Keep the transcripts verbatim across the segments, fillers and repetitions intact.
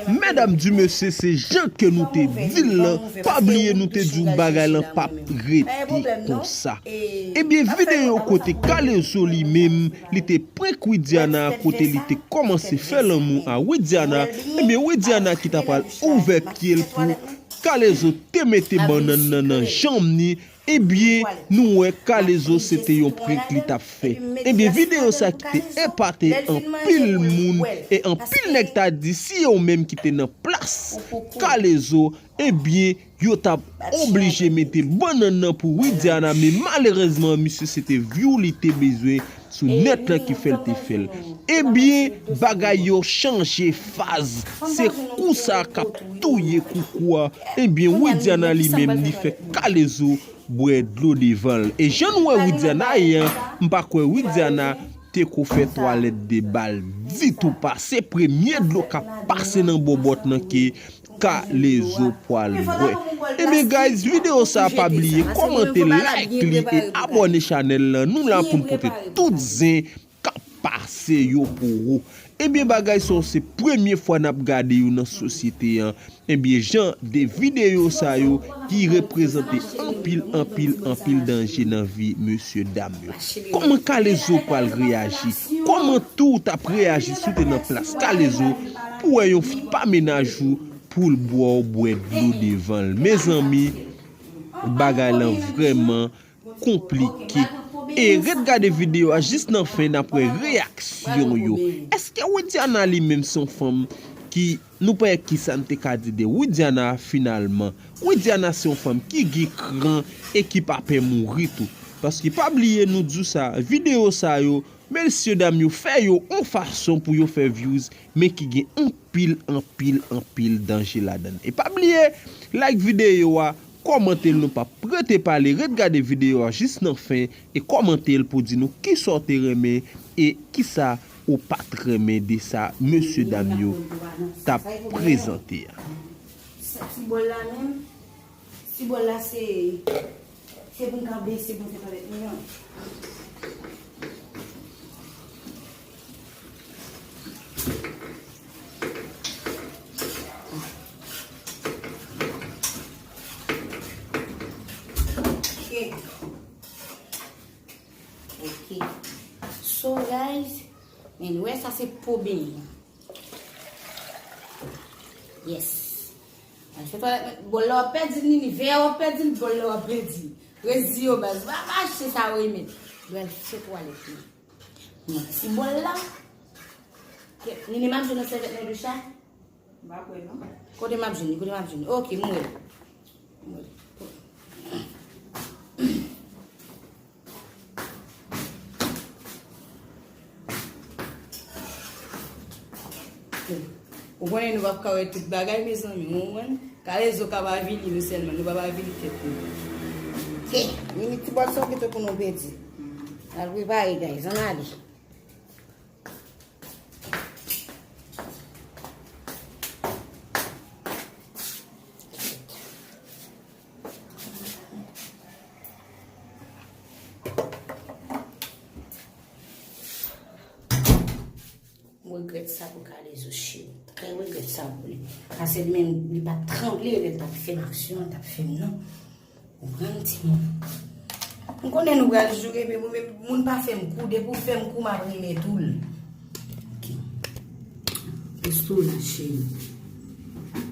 Medam di mesye, se jan ke nou te di l lan, pa bliye nou te di w bagay lan p ap rete konsa. Ebyen, videyo kote Kalezo li menm, li te prank Widiana, kote li te kòmanse fè lanmou a Widiana, ebyen, Widiana ki ta pral ouvè pye l pou Kalezo te mete bannann nan nan janm ni, ebyen, nou wè Kalezo se te yon prank li t ap fè. Ebyen, videyo sa ki te epate anpil moun, e anpil nèg ta di si yo menm ki te nan plas Kalezo, ebyen, yo t ap oblije mete bannann nan pou Widiana, men malerezman, misye se te vyou li te bezwen sou nèt lan ki fè l te fè l. Ebyen, bagay yo chanje faz. Se kou sa k ap touye koukou a. Ebyen, Widiana li menm, li fè Kalezo bwè dlo devan l. E jan nou wè Widiana ye an, m pa kwè Widiana te ko fè twalèt de bal ditou. Pase premye dlo k ap pase nan bòbòt lan ke Kalezo pwal bwè. Ebyen, guys, videyo sa pa bliye kòmante, like li e abòne chanèl lan. Nou la pou n pote tout zen k ap pase yo pou ou. Ebyen, bagay sa yo se premye fwa n ap gade yo nan sosyete an. Ebyen, jan de videyo sa yo ki reprezante anpil, anpil, anpil danje nan vi mesye dam yo. Kòman Kalezo pral reyaji? Kòman tou w t ap reyaji si w te nan plas Kalezo pou w wè yon fi pa mennaj ou pou l ba w bwè dlo devan l? Mezanmi, bagay lan vrèman konplike. E ret gade videyo a jis nan fen, n ap wè reyaksyon yo. Èske Widiana li menm se yon fanm ki, nou pa wè kisa n te ka di de Widiana finalman? Widiana se yon fanm ki gen kran e ki pa pè mouri tou. Paske pa bliye nou di w sa, videyo sa yo, mesye dam yo fè yo yon fason pou yo fè views, men ki gen anpil, anpil, anpil danje ladan l. E pa bliye, like videyo a, kòmante l, nou p ap rete pale, ret gade videyo a jis nan fen e kòmante l pou di nou kisa w te renmen e kisa ou pa t renmen de sa mesye dam yo t ap prezante a. Sa ti bòl la menm, ti bòl la se, se pou n ka bese pou n fè twalèt nou an. Ok. Ok. So, guys, men nou wè sa se po benyen. Yes. Al fè twalèt mwen. Bòl la w ap pèdi l, Nini. Vè a w ap pèdi l, bòl la w ap pèdi l. Reziye w, baz. Va, va achte sa w renmen. Yo al fè twalèt mwen. Mwen ti bòl la. Ke, Nini, m ap jwenn yon sèvyèt nan douch la? M pa kwè non. Kote m ap jwenn li? Kote m ap jwenn li? Ok, m wè l. M wè l. Ou konnen nou p ap ka wè tout bagay, mezanmi, ou konprann? Kalezo ka avili nou sèlman, nou p ap avili tèt nou. Ke, Nini, ti bòl sa w gen tankou nou pèdi. Al prepare, guys, ann ale. Mwen regrèt sa pou Kalezo, cheri. Trè regrèt sa pou li. Paske li menm, li pa t tranble lè l t ap fè m aksyon an, l t ap fè m nan. Ou konprann, timoun? M konnen nou pral joure, men mwen menm, moun pa fè m kou, depi w fè m kou, m ap renmen tou l. Ok. Reste w la, cheri.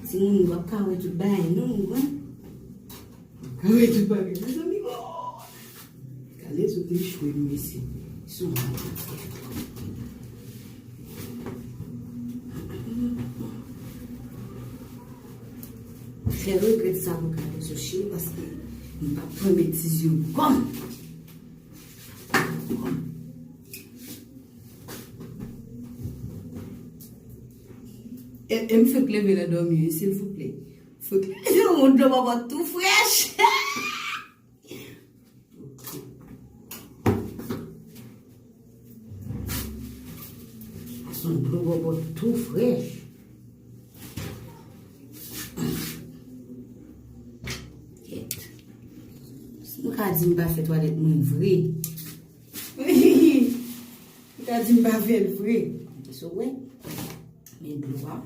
Timoun, nou p ap ka wè tout bagay, non, ou konprann? Ou p ap ka wè tout bagay, mezanmi, oh! Kalezo te chwe, mesye. Sou mwen. Fè regrèt sa pou Kalezo, cheri, paske m p ap pran betiz yo kòm. E, e m fèk leve nan dòmi, wi, silvouplè. Fèk leve, yon dlo bòbòt tou frèch. Sa se yon dlo bòbòt tou frèch. Kèt. Si nou ka di m pa fè twalèt mwen vre. Nou ka di m pa fè l vre. So, wè. Men dlo a.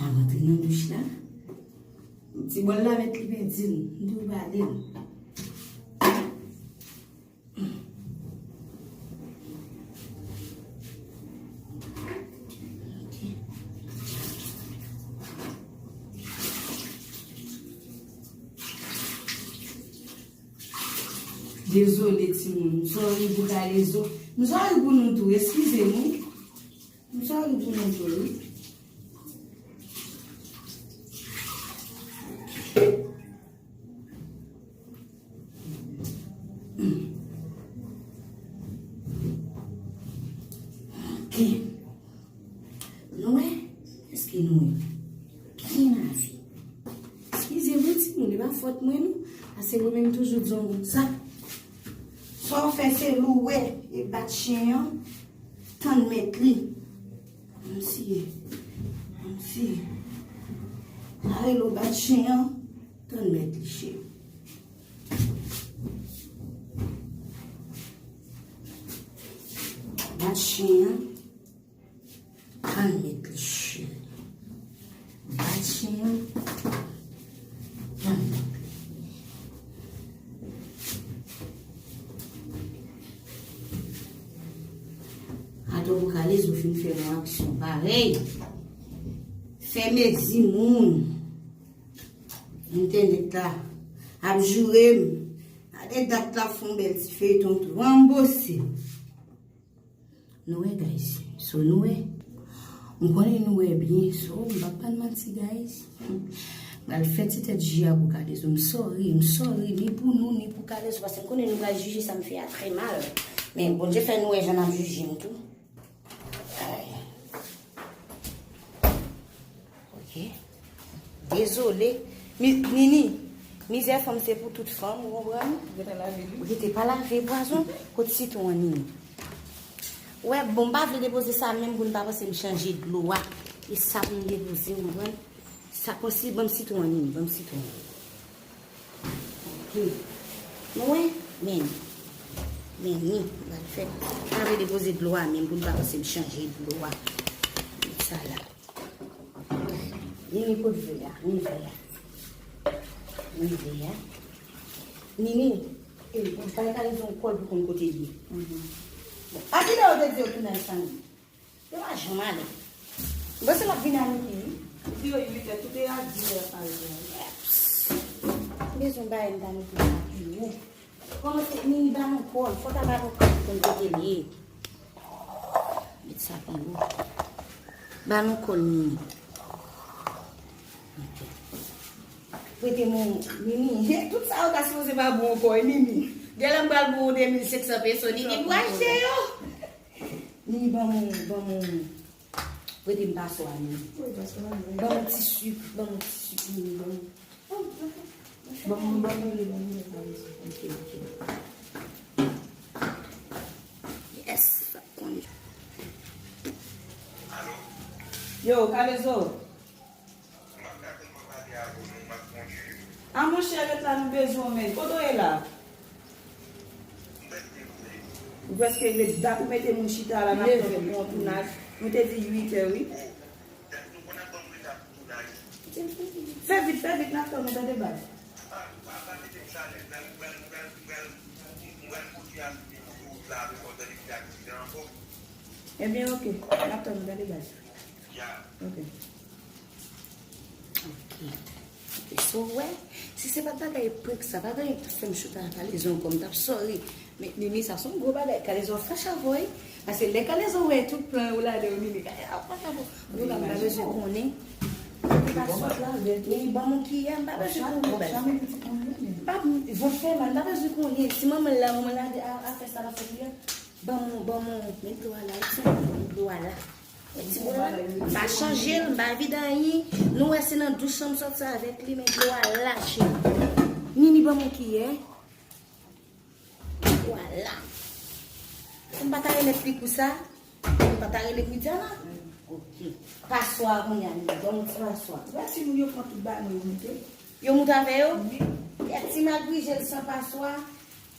Al rantre nan douch la. Ti bòl la mèt li pèdi l. M tou bale l. Dezole, timoun. M sòri pou Kalezo. M sòri pou nou tou. Eskize m, wi. M sòri pou nou tou, wi. Ok. Nou wè? Èske nou wè? Byen lave. Eskize mwen, timoun, e pa fòt mwen, non. Paske mwen menm toujou di yon moun sa. Sa w fè se louwe e bat chen an, tann mèt li. Kòmsi, kòmsi. Sa rele w bat chen an, tann mèt li, cheri. Bat chen an, tann mèt li, cheri. Bat chen an, tann mèt li. Atò pou Kalezo fin fè yon aksyon parèy. Fè mezi moun. Entènèt la ap joure m. Gade dat la fè yon bèl ti feyton tou. Ranbose. Nou wè, guys. So, nou wè. M konnen nou wè byen. So, m p ap pa n manti, guys. M pral fè ti tèt ji a pou Kalezo. M sòri, m sòri. Ni pou nou, ni pou Kalezo. Paske m konnen nou pral jije sa m fè a trè mal. Men Bondye fè nou wè jan n ap jije m tou. Ay. Ok. Dezole. Mi-, Nini, mizè fanm se pou tout fanm, ou konprann? Ou gentan lave li? Ou gentan pa lave pwazon? Kot sitwon an, Nini? Wè, bon, m pa vle depoze sa menm pou n pa panse m chanje dlo a. E sa pou m depoze, ou konprann? Sa konsi, ban m sitwon an, Nini, ban m sitwon an. Ok. Nou wè? Men. Men ni, m pral fè. Pa vle depoze dlo a menm pou n pa panse m chanje dlo a. Sa la. Nini, kot vè a? Ni vè a. Ni vè a. Nini, e, ou pa ka rezon kòl pou konn kote l ye. Bon, a kilè yo te di yo tounen sa menm? Yo pa janm ale. M panse l ap vin a midi, wi. Li di yo uit è, tout e a dis è pa rive. Eps. M bezwen bay m ta mete la pi wo. Kòman se Nini ba nou kòl? Fò ta ba nou kòl pou n kote l ye. Met sa pi wo. Ba nou kòl Nini. Ok. Prete mwen Nini. Tout sa yo ta sipoze pa bon ankò, e Nini. Genlè m pral ba w de mil senk san peso, Nini pral jere yo. Nini, ban m, ban m, prete m paswa, Nini. Wi, paswa, wi. Ban m ti sik, ban m ti sik, Nini, ban m. Ban m, ban m, ban m. Ok, ok. Yes, sa konnen. Yo, Kalezo. A monchè, ret la, nou bezwen w, men. Kote w ye la? Ou prèske rive. Dat ou mete moun chita la, n ap tann ou pou yon tounaj. Nou te di uit è, wi. Fè vit, fè vit, n ap tann ou, tande baz. Ebyen, ok. N ap tann ou, tande baz. Ok. Ok. Ok, so, w wè, si se pa t bagay prank sa, pa t bagay pou fè m chita a Kalezo ankò, m t ap sòri. Men, Nini, sa se yon gwo bagay. Kalezo ap fache avè w, wi. Paske lè Kalezo wè tout plan yo ladan yo, Nini, Kalezo ap fache avè w. Antouka, m pa bezwen konnen. Nini, ban m yon kiyè, m pa bezwen konnen. M pa, vant fè mal, m pa bezwen konnen. Si manman l la, manman l la, a, a fè sa l ap fè kiyè. Ban m, ban m, met dlo a la, wi, met dlo a la. Ti bòl la, m pa chanje l, m pa vide anyen. Nou wè se nan douch lan m sòti avèk li, men dlo a la, cheri. Nini, ban m yon kiyè. Dlo a la. M pa ta remèt li kou sa. M pa ta rele Widiana. Ok. Paswa kounye a, Nini, ban m yon ti paswa. Wè timoun yo pran tout bagay mwen yo moute. Yo moute avè yo? Wi. Kèt ti malgrijel san paswa.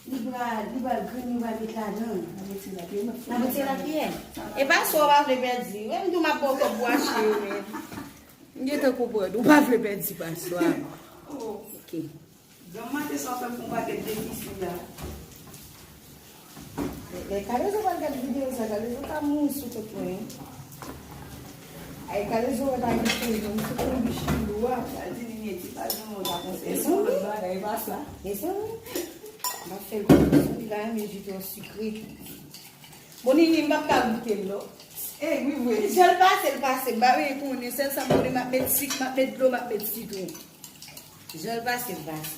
Li pral, li pral grenn, li pral met ladan. N ap retire lapyè. N ap retire lapyè. E pa sa w pa vle pèdi. Menm tou m ap ba w kòb pou achte yo, men. Mwen te konprann, ou pa vle pèdi paswa. Ok. Granm maten sa w fè m fè yon pakèt defi sou la. Lè Kalezo pral gade videyo sa, Kalezo ka mouri sou tèt mwen. Ay, Kalezo wè pa gen pwoblèm sou konbich lou a. Sa di li meti pa janm wè pa konsèy. Mezanmi. Lòt bagay pa sa. Mezanmi. M ap fè l konbich, li pa renmen ji twò sikre. Bon, Nini, m p ap ka goute l non. Eh, wi, vre. Jan l pase, l pase. M pa vle konnen, sèl sa m konnen, m ap met sik, m ap met dlo, m ap met sitwon. Jan l pase, l pase.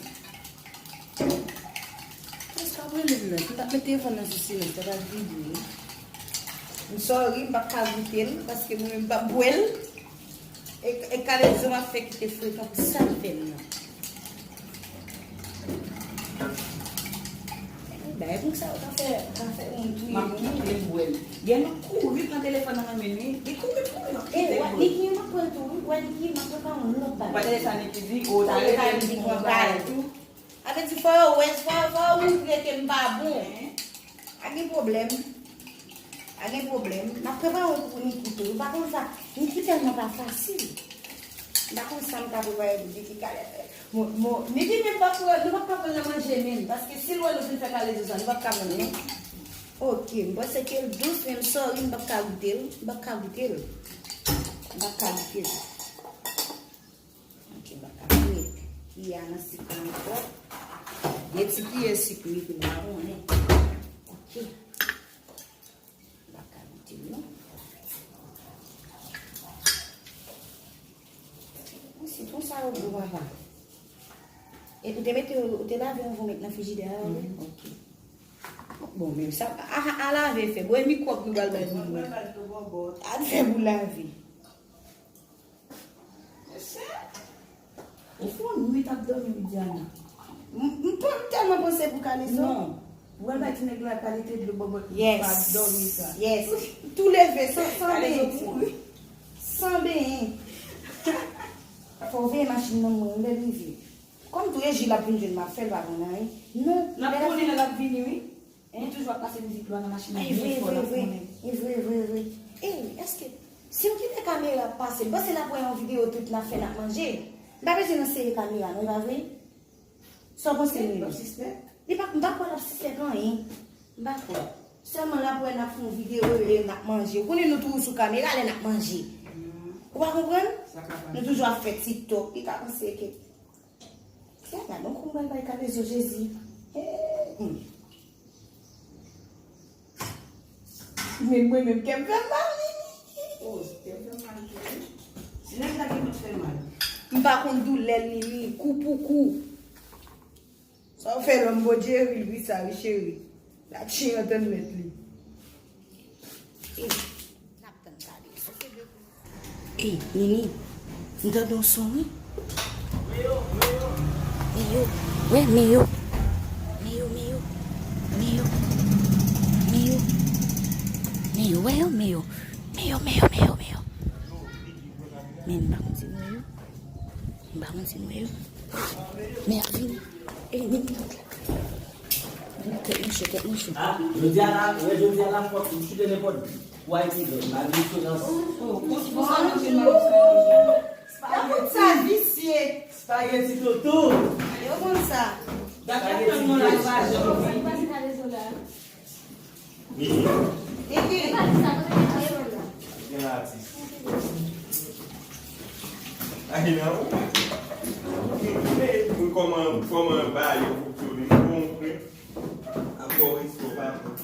Prèske ap rele m nan. Si m t ap met telefòn nan sou silans, sa t ap vide wi. M sorry, m p ap ka goute l, paske mwen menm m p ap bwè l. E, e Kalezo m ap fè kite frekan pou sa l fè m nan. Bagay pou sa yo ka fè, ka fè moun touye moun. M ap kite l bwè l. Gen nou kouri pran telefòn nan men li. Li kouri, kouri, m ap kite l bwè l. Niki, m ap pran tou wi. Wè Niki, m ap prepare yon lòt bagay. Ou pa tande sa Niki di? Ou ta rete pou yon bagay tou. Sa vle di fò yo wè, fò, fò yo montre ke m pa bon. Pa gen pwoblèm. Pa gen pwoblèm. M ap prepare yon pou Niki tou. Ou pa konn sa. Niki tèlman pa fasil. M pa konn sa m ka prepare pou Niki. Kale, mo, mo, Niki menm pa pran, nou pa ka pran nan manje menm. Paske si l wè nou fin fè Kalezo sa, nou pa ka pran non. Ok, m panse ke l dous, men m sorry, m pa ka goute l. M pa ka goute l. M pa ka goute l. Ok, m pa ka fouye. Kiyè a nan sik la ankò. Gen ti kiyè sik wi, ki m pa konnen. Ok. M pa ka goute l non. Sitwon sa yo gwo papa. E ou te mete, ou te lave anvan w met nan frijidè a wi? Mhm. Ok. Bon, men sa, a, a, a lave fè. Bon, e mikwòb nou pral bay moun nan. Mwen pral fè bòbòt. A fè pou lave. Mesye, ou fè yon nwit ap dòmi, Widiana. M, m, m tèlman panse pou Kalezo. Non. Ou al bay ti nèg la kalite dlo bòbòt pa dòmi sa. Yes. Tou leve, san, san benyen. San benyen. Fò w veye machin nan mwen, lè l rive. Kòm tou e ji l ap vin jwenn m ap fè l pa konn anyen. Non. N ap konnen lè l ap vini, wi. Li toujou ap pase mizik lwa nan machin nan byen fò, n ap konnen. E vre, vre, vre. E, èske, si m kite kamera ap pase, m panse n ap wè yon videyo tout n ap fè, n ap manje. M pa bezwen nan sere kamera, non, e pa vre? Sa w panse, Nini? L ap sispèk? Li pa, m pa kwè l ap sispèk anyen. M pa kwè. Sèlman l ap wè n ap fè yon videyo e n ap manje. Ou konnen nou toujou sou kamera lè n ap manje. Ou pa konprann? Nou toujou ap fè TikTok. Li ka panse ke Kiyè, gad yon kou m pral bay Kalezo, Jezi. Hey, hmm. Men mwen menm, kè m fè m mal, Nini. Oh, kè m fè m mal tou, wi. Si nèg la gen tout fè mal. M pa konn doulè l, Nini, kou pou kou. Sa w fè lòm, Bondye ri l wi sa wi, cheri. La chen antann mèt li. Ey, n ap tann Kalezo. Ey, Nini, m tande yon son wi. Meyo, wè, Meyo. Meyo, Meyo. Meyo, Meyo. Meyo, wè yo, Meyo. Meyo, Meyo, Meyo, Meyo. Men m pa konn si nou wè yo. M pa konn si nou wè yo. Men y ap vini. Ey, Nini. Tèt mouche, tèt mouche. Ah, jodi a la, wè, jodi a la, fòk m choute nenpòt. Why ki lòt? Malgre diferans. Oh, oh, oh, oh, oh. Yo konn sa visye. Spaghetti Toto. Yo konn sa. Gade tann mwen la, pa janm. Nini. Nini. Gen atis. Ay, non. Mwen kòman, kòman ba yo fonksyone. Bon, frè. Akò resto pa bon.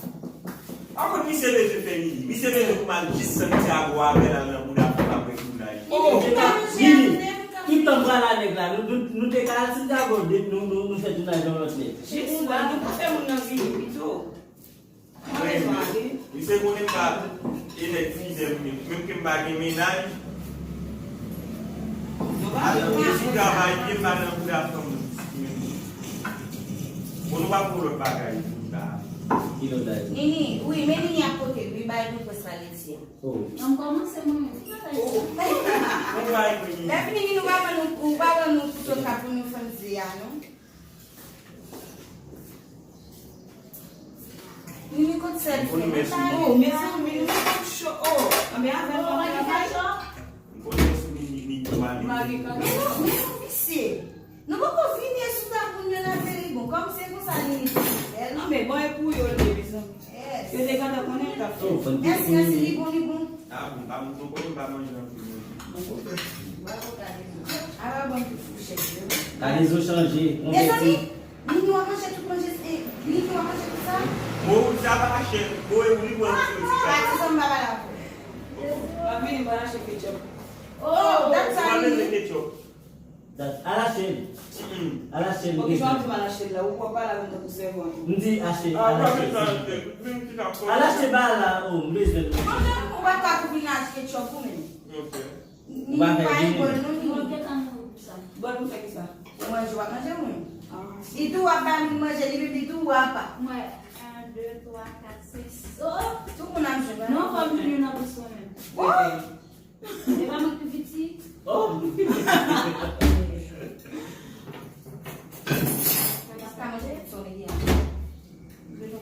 Ankò misye bezwen fè Nini. Misye bezwen pou m al jis Santiago avè l al nan bouda fanm apre tounaj. Oh, Nini. Tout tan m pral a nèg la, nou, nou, nou te ka al Santiago, nou, nou, nou fè tounaj yon lòt lè. Jis la, nou pa fè moun nan vini pito. Mwen, misye konnen m pa e nèg fidèl, menm, menm ke m pa gen mennaj. Alò, ke sou travay, ke m pa nan bouda fanm. Bon, nou pa pou lòt bagay pou ta. Ki lòt bagay? Nini, wi, men Nini ap pote l, wi, bay nou pwès la leti a. Oh. An kòmanse mwen. Ki bagay sa? Lè fini, Nini, ou pa ban nou, ou pa ban nou kouto ka pou nou fann ze a, non? Nini kot sèl fè. Oh, mezanmi, nou met kòk cho. Oh, anben avè l wap travay. M konnen sou Nini, Nini. Mari kanpe. Men nou, men nou visye. Nou poko vini sou tab moun yo nan Teribon. Kòm se konsa li ye, fè l. Non, men bon, e pou yo l ye, mezanmi. Yes. Yo te gentan konnen l t ap fè. Mèsi, mèsi, li bon, li bon. Ah, bon, pa moun poko, m pa manje anpil, manje. Bravo, Kalezo. Ala bon ti fouchèt, yo. Kalezo chanje, konvèti. Mezanmi, Nini w ap manje tout manje, e, Nini w ap manje tout sa? Bon, ou di a pa chè. Bon, e ou li pran tout sa. Pati sa m pa pale avè w. M ap vini, m pral achte ketchup. Oh, dat sa, Nini. Ketchup. Dat, al achte l. Al achte l. Okipe an di m al achte l la. Ou pwòp pale avè m tankou sèvant. M di achte, al achte l. Al achte ba la, oh, m bezwen l. Mwen menm, ou pa ka pou vin achte ketchup ou menm. Ok. Ou pa fè vini. Bòl nou fè ki sa? Ou manje, w ap manje, wi. Li tou w ap bay moun manje, li menm li tou w ap. Mwen, un, deux, trois, quatre, cinq, six. Oh, oh. Tout moun ap jwe. Non, fò m jwenn youn an plis mwen menm. Oh! E pa mwen ki pi piti. Oh!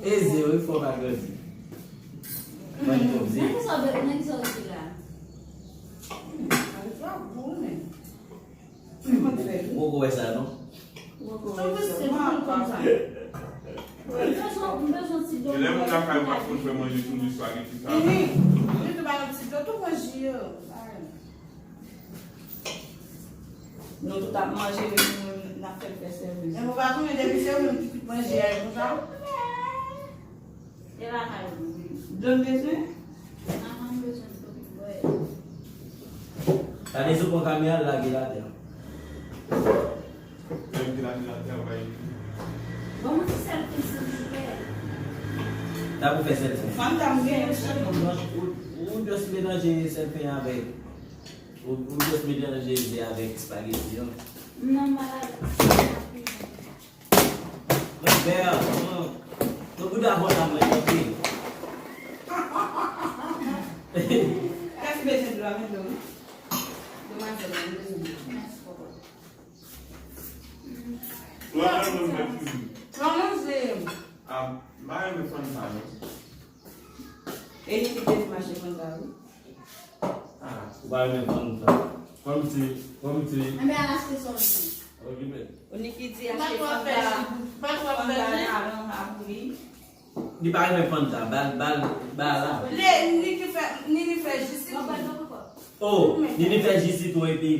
Eze, wi, fò pa grandi. Mwen twòp zen. Nan ki sa w rete la? Ou poko wè sa, non? Ou poko wè sa. M bezwen, m bezwen ti dlo. E lè moun lakay ou pa konn fè manje tou, li espageti sa. Li tou ba nou ti dlo, tou manje yo. Nou tout ap manje, men nou menm n ap fè l fè sèvis. Men ou pa konnen depi se ou menm ki tout manje a, e konsa? E lakay ou, wi. Dlo m bezwen? Manman m bezwen dlo pou bwè. Gade sou pran kamera l lage l atè. Menm ki lage l atè, bay. Ban m yon ti sèl pen, silvouplè. Sa pou fè sèl pen. Fanm ta m gen yon sèl non. Ou, ou just melanje sèl pen avèk Ou, ou just melanje ze avèk espageti an. Non, malad. Mwen bè, mwen, mwen bouda bò la mwen kanpe. Kèsi bezwen dlo a, men dlo, wi. Demwazèl la, m bezwen dlo. Mèsi, papa. Mwen, mwen, mwen, mwen. Mwen, mwen, se. Ah, m pa renmen fann sa, non. E li ki te di mache fann sa, wi. Ah, ou pa renmen fann sa. Kòmsi, kòmsi. Enben, al achte sa w di. Okipe. Ou ni ki di achte fann sa. Fann sa nan abri. Li pa renmen fann sa. Bal, bal, bal la. Li, ni ki fè, ni li fè jis li. Oh, ni li fè jis li tou epi,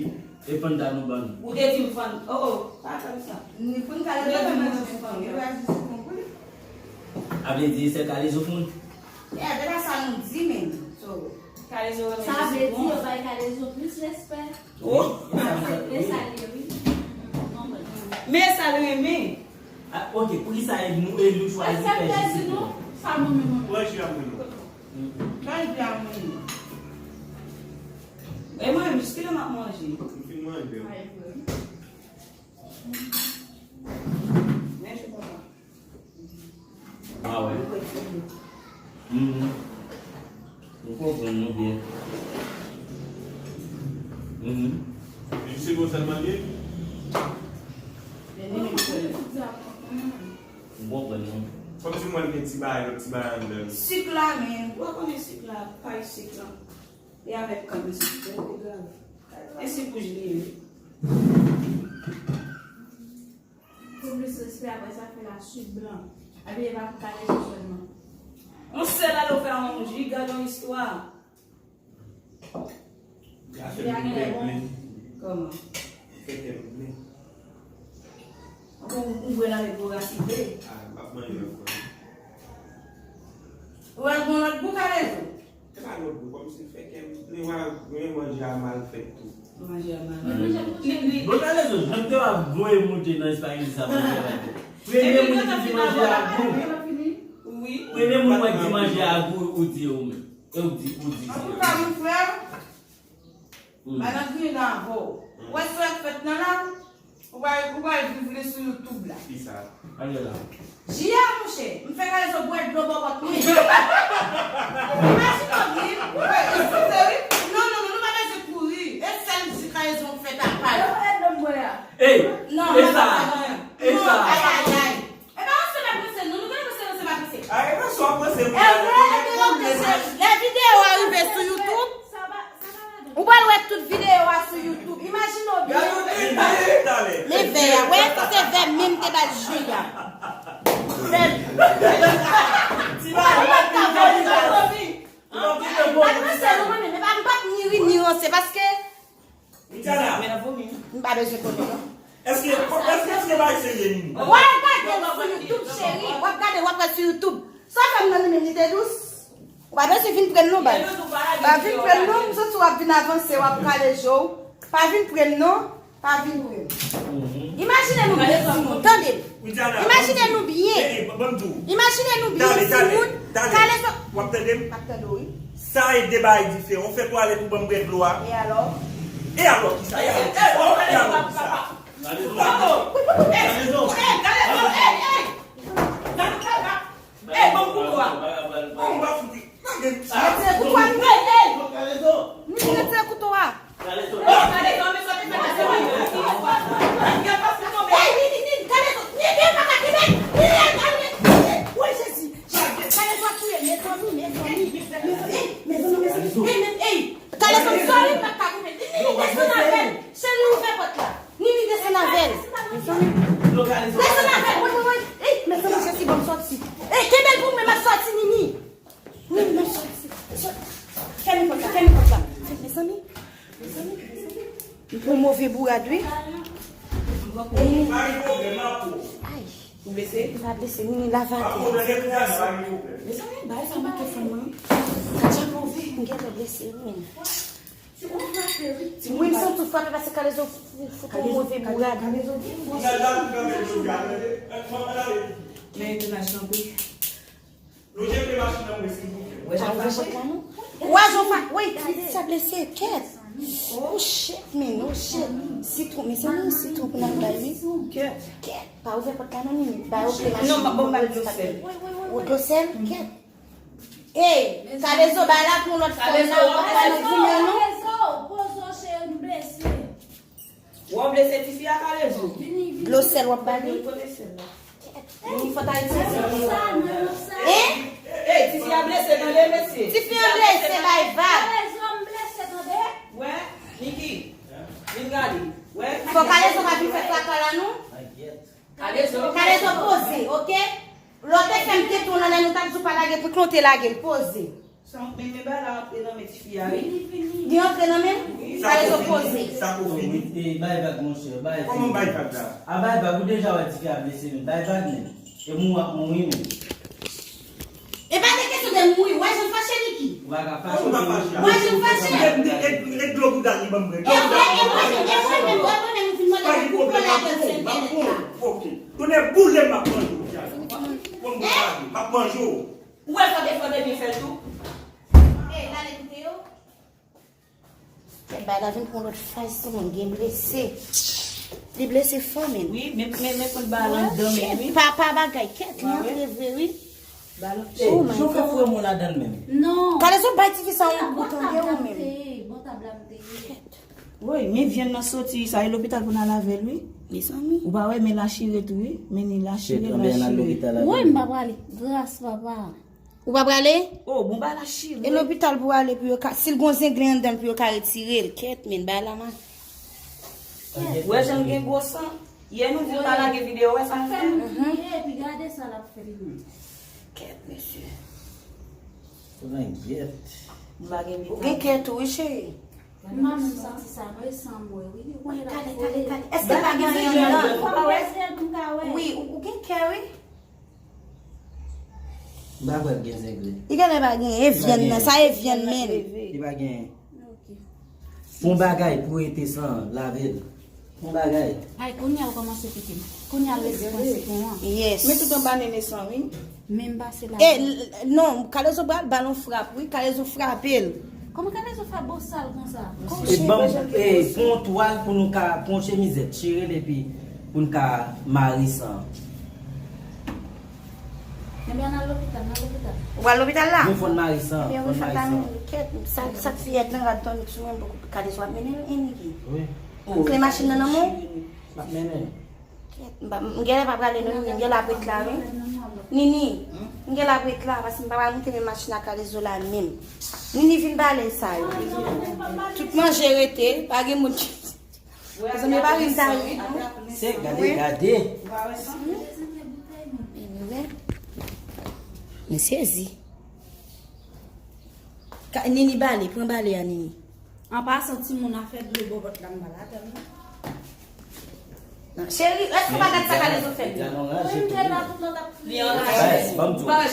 e fann sa nou ban. Ou te di m fann. Oh, oh, pa tann sa. Ni pou n ka le fann, fann, fann. Yo pa jis li pou li. A vle di, se Kalezo fann. Yeah, se pa sa nou di menm. So, Kalezo renmen Jisipon. Sa vle di yo bay Kalezo plis respè. Wi. E sa l ye, wi. Men sa l renmen. Ah, ok, poukisa e nou, e nou chwazi fè Jisipon? Sa nou menm, nou. Mwen, j ap menm. Mwen, j ap menm. E mwen menm, jiskilè m ap manje? M fin manje. Mèsi, papa. Ah wè. Mhm. M konprann nou byen. Mhm. Li se bon sèlman li ye? M konprann nou. Kòmsi mwen gen ti bagay, lòt ti bagay anndan l. Sik la, men. Ou pa konnen sik la, pay sik la. E avèk kann sik, se pi grav. E sik wouj li ye. Pou plis respè, apre sa, fè la swit blan. Epi, e pa pou Kalezo sèlman. On sèl ale w fè yon ji, gade yon istwa. Li a fè m plen. Kòman? Fè kè m plen. Ou, ou bwè l avèk vorasite. Ah, m ap manje ankò. Ou al gon lòt bou, Kalezo? Se pa lòt bò, kòmsi l fè kè m plen, wè, manje a mal fèt tou. Manje a mal fèt. Li, li, bon, Kalezo, jan m te w ap voye monte nan espageti sa pou fè la. Premye moun ki di manje a gou. Wi. Premye moun mwen di manje a gou, ou di ou menm. E ou di, ou di. Antouka, mon frè, hmm. Madan griyen nan avè w. Ou wè sa k fèt nan la? Ou pral, ou pral viv li sou YouTube la. Kisa? Ale la. Ji a, monchè, m fè Kalezo bwè dlo bòbòt mwen. Imajine w byen. Wi, eskize wi. Non, non, non, nou pa bezwen kouri. E sèl ji Kalezo fè ta pal. Yo, e dlo m bwè a. Ey, non, e sa? E sa? Ayayay. E pa ranse m ap ranse, non, nou pa ranse, ranse m ap ranse. A, e pa sa w ap ranse, e vre, e te ranse. Lè videyo a rive sou YouTube, ou pral wè tout videyo a sou YouTube. Se vè a, wè, se vè menm te bay Julia. Vè. Ti bagay la pi joli la. Mwen pa panse nou mwen menm, men pa m pa ni ri ni ranse paske Mityana. M pa bezwen konnen non. Èske, èske, èske bagay serye, Nini? W ap gade l sou YouTube, cheri. W ap gade, w ap wè sou YouTube. Sa fè m nan li menm, li te dous. Ou pa bezwen vin pran l non, bay. Pa vin pran l non, m santi w ap vin avanse, w ap kale je w. Pa vin pran l non, pa vin pran l. Imajine nou byen, timoun, tande m. Imajine nou byen. Imajine nou byen, timoun. Kale sou. W ap tande m? M ap tande w, wi. Sa e de bagay diferan. Ou fè twalèt ou ban m bwè dlo a. E alò? E alò kisa? E alò kisa? E alò kisa? Ey, ban m kouto a. Bon, m pa fouti. Lage m sa. Retire kouto a, Nini. Nini, retire kouto a. Ey, Nini, Nini, Kalezo, Nini, pa ka kenbe. Nini, al, al, Nini. Woy, Jezi. Kalezo ap touye m, mezanmi, mezanmi. Ey, mezanmi, mezanmi. Ey, men, ey. Kalezo, m sòri, m pa ka kenbe. Nini, desann avè l. Cheri, ouvè pòt la. Nini, desann avè l. Desann avè l, wi, wi, wi. Ey, mezanmi, Jezi, ban m sòti. Ey, kenbe l pou mwen, m ap sòti, Nini. Nini, m ap sòti. Fèmen pòt la, fèmen pòt la. Mezanmi, mezanmi, mezanmi. M pran move bourad, wi. Nini. Ay. Ou blese? M pa blese, Nini, lave atè. Mezanmi, bagay sa manke fè mwen. Sa dja move. M gentan blese, wi, men. Wi, m santi w frape paske Kalezo fout yon move bourad. Men Jonas, tanpri. Lonje pye machin nan mwen, silvouplè. Ou wè jan l fache? Ou wè jan l fa-, wi, sa blese, kèt. Oh shit, man, oh shit. Sitwon, mezanmi, sitwon pou n al bay, wi. Kèt. Kèt. Pa ouvè pòt la non, Nini. Ba yo kle machin. Non, pa, bon, ba dlo sèl. Ou dlo sèl? Kèt. Ey, Kalezo, bay la pou lòt fanm nan, pa bay nan goumen, non. Kalezo, poze w, cheri, m blese. Ou blese tifi a, Kalezo? Dlo sèl w ap ba li? Nini, fò ta itilize dlo. Hein? Ey, tifi a blese, tande, mesye. Tifi a blese, bay vag. Kalezo, m blese, tande. Wè, Niki, vin gade. Wè. Fò Kalezo pa vin fè traka la, non. Kalezo. Kalezo poze, oke? Lè w te fè m tete w nan nen, nou t ap di w pa lage, pou ki w te lage l, poze. Sa, men, men bagay la antre nan men tifi a, wi. Li antre nan men l? Wi. Kalezo poze. Sa ko fini. Wi, e, bay vag, monchè, bay. Kòman bay vag la? A, bay vag, ou deja wè tifi a blese, men bay vag, men. E mou ap mouri, men. E pa de kesyon de mouri, w wè jan l fache, Niki? Ou pa ka fache. Kòman m pa fache? W wè jan l fache? E, e, e, e dlo bouda li ban m bwè. E mwen, e mwen, e mwen, e mwen, e mwen, m fin mande pou koupe ladan sèl bèlèt la. Oke. Tonnè boule m ap manje w, Diana. Bon, m ap manje w. Ou wè fò te, fò te byen fè l tou? Ey, l ale koute yo. Kèt, bay la vin pran lòt faz, timoun gen blese. Li blese fò, men. Wi, men, men, men, fout ba l anndan, men, wi. Kèt, pa, pa bagay, kèt, li antre vre, wi. Ba l, oh my God. Jan w fè foure mwen ladan l menm. Non. Kalezo, bay tifi sa yon gou, tande, ou menm. Bon tab la m te ye. Kèt. Wi, men vyann nan soti, sa e lopital pou n al avè l, wi. Mezanmi. Ou pa wè, men la chire tou, wi. Men ni la chire, la chire. Wi, m pa prale. Gras, papa. Ou pa prale? Oh, bon, ba la chire. E lopital pou ale pou yo ka, si l gon zenglen anndan l pou yo ka retire l. Kèt, men, bay la mal. Wè jan l gen gwo san. Yè nou di l pa lage videyo, wè sa l fè? Fè m kriye, epi gade sa l ap fè m. Kèt, mesye. Ou gen kè tou, wi, cheri. M pa menm santi sa, non, e san mwen, wi. Kale, kale, kale. Èske pa gen anyen anndan? Fò m peze l pou m ka wè. Wi, ou, ou gen kè, wi. M pa kwè l gen zenglen. Li genlè pa genyen, e vyann nan, sa e vyann, men. Li pa genyen. Ok. Fon bagay pou rete san lave l. Fon bagay. Ay, kounye a ou kòmanse pike m. Kounye a l resi pran sitwon an. Yes. Men tout anba nene san, wi. Men m pase la. E, l-, non, Kalezo pral ba l yon frap, wi. Kalezo frape l. Kòman Kalezo fè bosal konsa? E ban m, e, pran yon twal pou nou ka, pran yon chemizèt, chire l epi pou n ka mare san. Ebyen, n al lopital, n al lopital. Ou pral lopital la? Nou fò n mare san, fò n mare san. Kèt, sa, sa fiyèt nan rad tònik sou mwen, poko Kalezo ap mennen l, Enrique. Wi. Ou kle machin nan nan men w? M ap mennen l. Kèt, m pa, m genlè pa prale non, Nini, m genlè ap ret la, wi. Nini, m genlè ap ret la, paske m pa pral moute men machin ak Kalezo la menm. Nini, vin bale sa yo. Tout manje rete, pa gen moun ki Zanmi pa ri m ta ri tou. Se gade, gade. Anyway. Mwen sezi. Ka- Nini bale, pran bale a Nini. An pasan, timoun, afè dlo bò vant la m pa ladan l non. Non, cheri, èske w pa gad sa Kalezo fè m? Mwen te la tout tan t ap kriye. Li anraje. Baz, ban m di w, baz,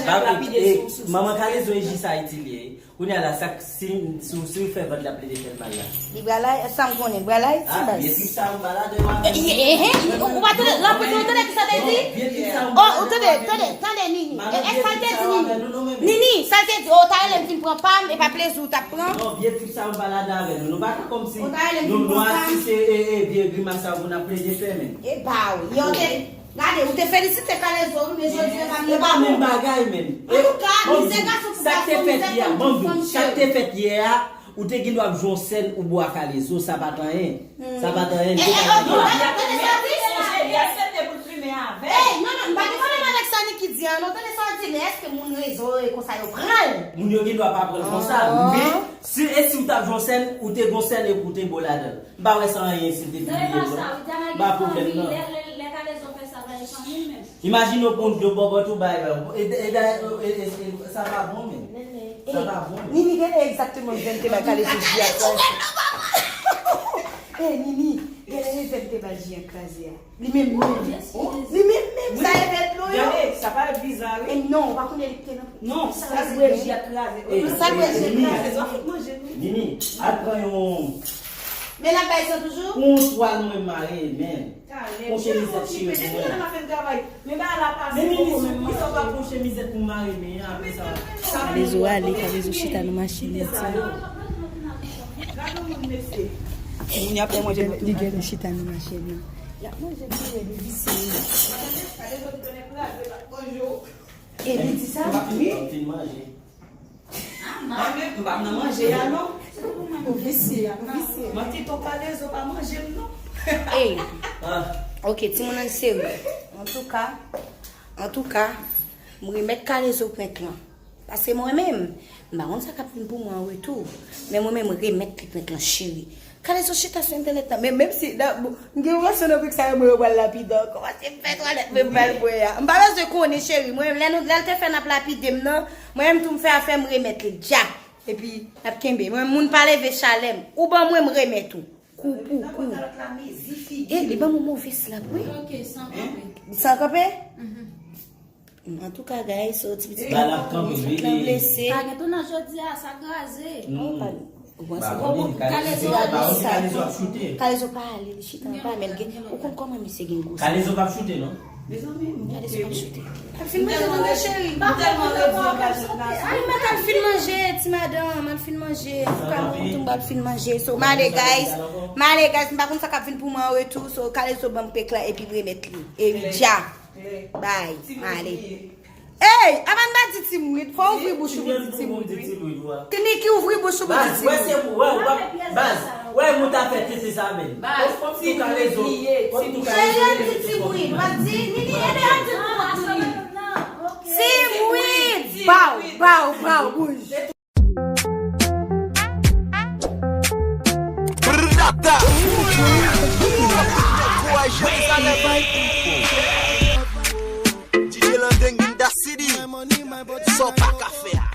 e, manman Kalezo e jis Ayiti li ye. Kounye a la, sa k- si, si, si w fè vant la plede fè l mal la. Li pral Ay- sa m konnen, li pral Ayiti, ah, baz. Vye trip sa, m pa ladan yo avè nou. Eh, eh, eh, ou pa tande, la, pou ou tande ki sa te di? Vye trip sa, m pa ladan yo avè nou. Oh, ou tande, tande, tande, Nini. E, e, sa l te di, Nini? Nini, sa l te di, oh, ta rele m vin pran pa m, e pa plezi w t ap pran? Non, vye trip sa, m pa ladan avè nou. Nou pa ka kòmsi nou, nou atis e, e, e, vye grimas sa pou n ap plede fè, men. E ba wi, yo te, gade, ou te felisite Kalezo, wi, men jodi a pa menm bagay. E pa menm bagay, men. Antouka, mizè gason pou gason, mizè fanm pou fanm, cheri. Sa k te fèt yè a, ou te gen dwa ap jwe yon sèn ou bo a Kalezo, sa pa t anyen. Sa pa t anyen. Eh, eh, oh, tande sa w di? Ey, non, non, m pa gen pwoblèm avèk sa Niki di a, non, tande sa w di, men èske moun rezo yo e konsa yo pran l? Moun yo gen dwa pa pran l konsa, men si, e si w t ap jwe yon sèn, ou te gon sèn epi w te bo ladan l. M pa wè sa anyen si l te pibliye l non. M pa pwoblèm nan. Lè, lè, lè Kalezo fè sa, pa gen fanmi l menm. Imajine w pran dlo bòbòt ou bay, e, e, e, sa pa bon, men. Sa pa bon, men. Nini, gade egzakteman jan l te bay Kalezo ji a kraze. Eh, Nini, gade jan l te bay ji a kraze a. Li menm, menm. Li menm, menm. Sa e vèt dlo yo. Gade, sa pa biza, wi. E non, ou pa konnen li te nan. Non, sa l bwè ji a kraze. Sa l bwè ji a kraze. Nini, al pran yon. Men l ap bay san toujou? Yon twal mwen mare, men. Yon chemizèt chire pou mwen. Men bagay la pase poko menm manje. Kalezo ale, Kalezo chita nan machin li di. Moun y ap fè manje. Li genlè chita nan machin nan. Y ap manje pi rèd, li visye. E li di sa? Wi. Mwen menm, m pa nan manje a non. Ou visye, ou visye. Manti, ton Kalezo pa manje m non. Ey. Ah. Ok, timoun, ann serye. Antouka, antouka, m remèt Kalezo prank lan. Paske mwen menm, m pa konn sa k ap vin pou mwen an retou. Men mwen menm, remèt li prank lan, cheri. Kalezo chita sou entènèt la. Men menm si, nan, bon, m gen yon relasyon nan pik sa yo, mwen yo pral lapide ankò. Paske m fè twalèt, men m pral bwè a. M pa bezwen konnen, cheri. Mwen, lè nou, lè l te fè n ap lapide m nan, mwen menm tou m fè afè m, remèt li dja. Epi, n ap kenbe. Mwen, moun pa leve chalè m. Ou ban mwen, m remèt ou. Kou pou kou. E, li ban mwen move slap, wi. Ok, san kanpe. San kanpe? Antouka, guys, so, ti pitit la blese. Pa gen tou nan jodi a, sa kraze. Ou panse? Kalezo ap choute. Kalezo pa ale, li chita anba, men l gen, ou konn kòman misye gen gwo sa. Kalezo p ap choute, non? Kalezo p ap choute. Al fin manje non, cheri. Ay, mwen t al fin manje, ti madanm, al fin manje. Antouka, mwen tou m al fin manje. So, m ale, guys. M ale, guys, m pa konn sa k ap vin pou mwen an retou. So, Kalezo ban m prank lan epi m remèt li. Epi dja. Bay, m ale. Ey, avan n pa di Tim Wid, fò w ouvri bouch ou pou di Tim Wid, wi. Niki, ouvri bouch ou pou di Tim Wid. Baz, wè se, wè, wè, baz, wè moun ta fè tete sa menm. Baz, fò m tou ka rezo, fò m tou ka rezo. Cheri, di Tim Wid, w ap di, Nini, ede a di pou Tim Wid. Tim Wid, baw, baw, baw, bouj. Brrrr, data. Ankouraje Jerizalèm, my people. D J Landeng in the city. Sa w pa ka fè a.